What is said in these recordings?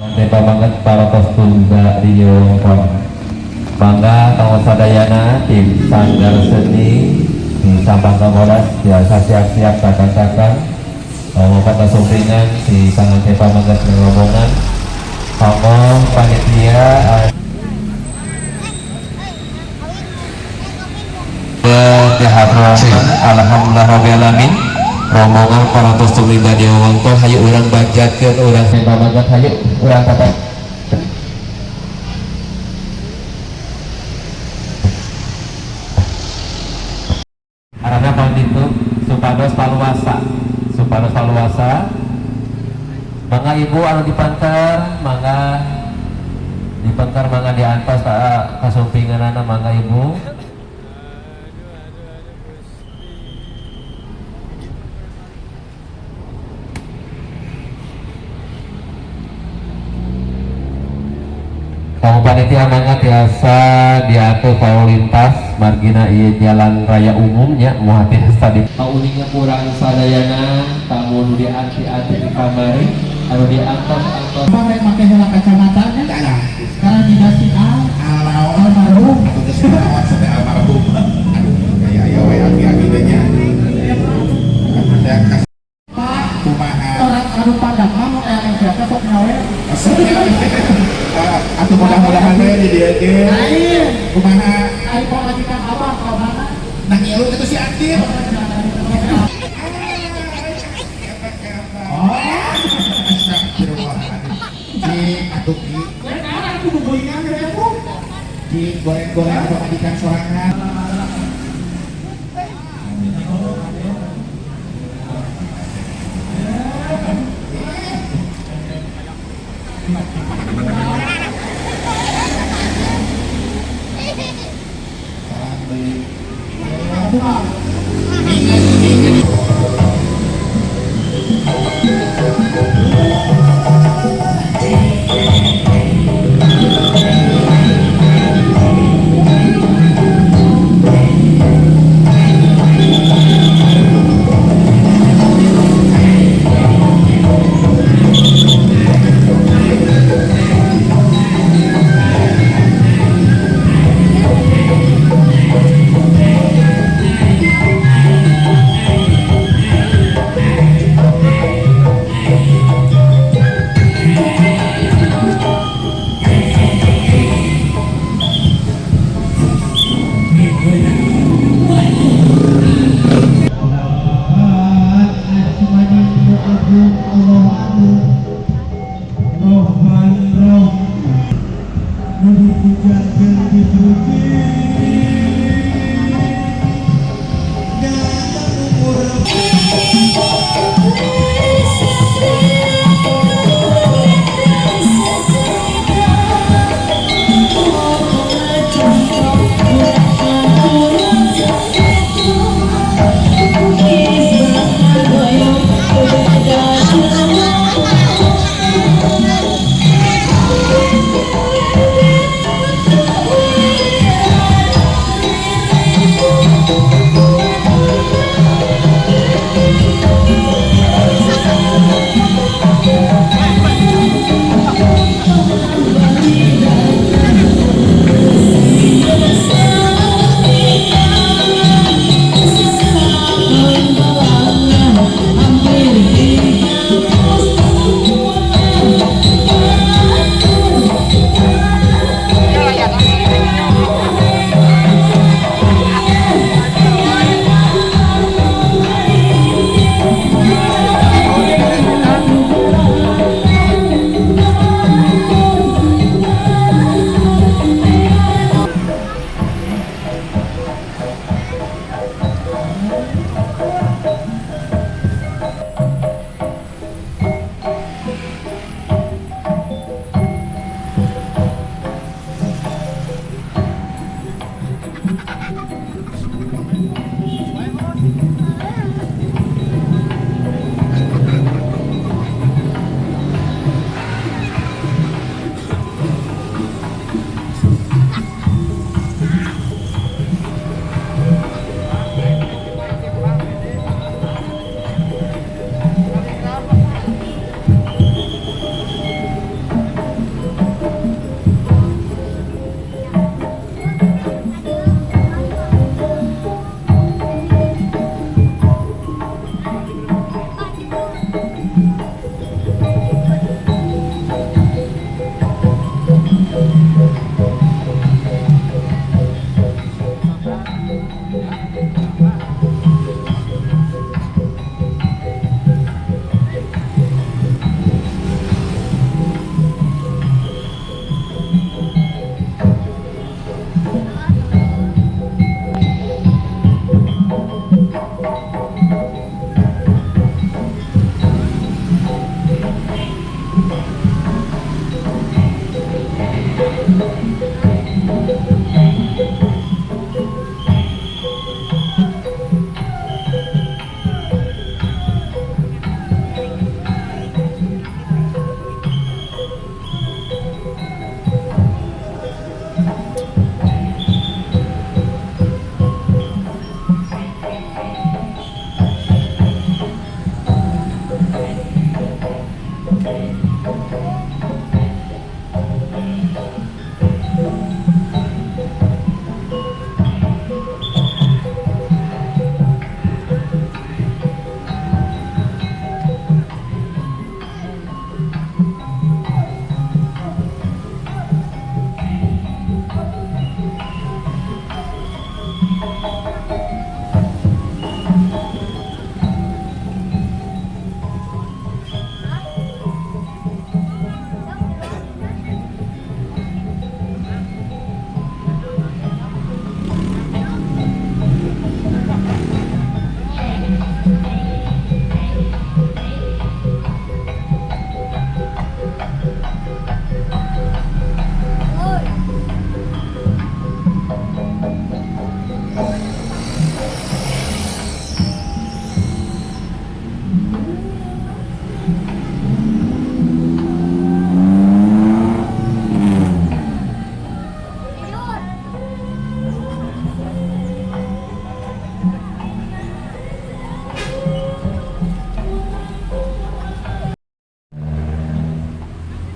Pamanget parantos tunda di wewengkon. Mangga kanggo sadayana tim sanggar seni di Sambang Kamodas biasa siap-siap kakang-kakang ngomong kasumpingan di Pangante Pamanget rombongan kanggo panitia pihak rombongan. Alhamdulillah rabbil alamin, rombongan parantos tumindak di wewengkon. Hayu urang bagjakeun urang pamanget, hayu urang tata. Arana itu supados paluasa, supados paluasa. Mangga ibu anu dipantar, mangga dipantar, mangga diantos ka kasumpinganana, mangga ibu. Kamu panitia mangga tiasa diatur lalu lintas, margina ieu jalan raya umumnya moal tiasa di kauninga kurang sadayana. Tamu nu dianti-anti di kamari anu diantos-antos. Apa rek make heula kacamatanya? Karena tidak si almarhum. Atau geus maot sampai almarhum. Aduh, kayak aya we aki-aki teh nya. Saya kasih Pak, kumaha. Orang anu padang mah mun aya siapa sok nyawe. Atau mudah-mudahan we di dieu ge. Lain. Kumaha? Ari pamajikan abah ka mana? Nah, ngilu itu si Andin. Oh, Astagfirullahaladzim. Cing, atuh ki. Lain arah aku bubuingan ya bu. Cing, goreng-goreng pamajikan sorangan. Salam deui. Ingat, ingat.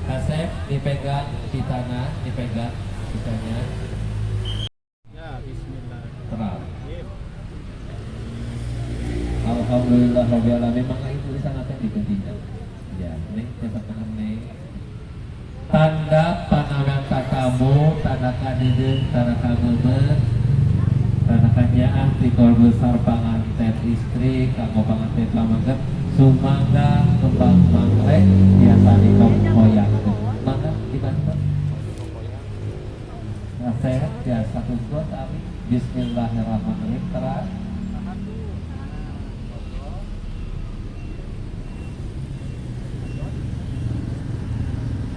Kasep dipegang di tanah, dipegang pitanya. Ya, bismillah. Terang. Alhamdulillah rabbil alamin, maka itu sangatnya digantinya. Ya, nih jasa tangan nih. Tanda panawan tatamu, tanda kadedeun, tanda kameumeur, tanda kanyaah ti keluarga besar panganten istri kanggo panganten pameget, sumangga kembang mangleh biasa dikokoyangkeun. Mangga dibantu. Nasihat biasa tunggu tapi bismillahirrahmanirrahim, terang.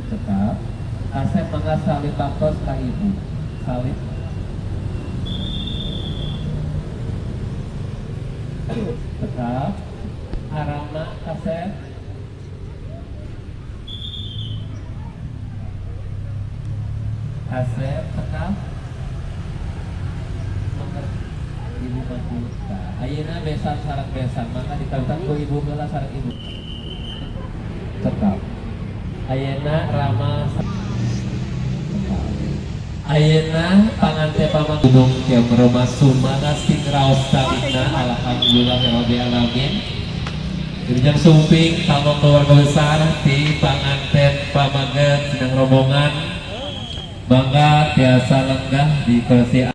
Tetap Asep, mangga salib baktos ka ibu, salib. Tetap arama Asep. Asep tetap. Mangga ibu maju. Nah, ayeuna besan sareng besan, mangga dikawitan ku ibu heula sareng ibu. Tetap. Ayeuna rama. Ayeuna pangante pamang Gunung Keong Roma, sumangga sing raos talina. Alhamdulillahirabbil alamin. Wilujeng sumping tamu keluarga besar di panganten pameget sedang rombongan, mangga tiasa lenggah di kursi.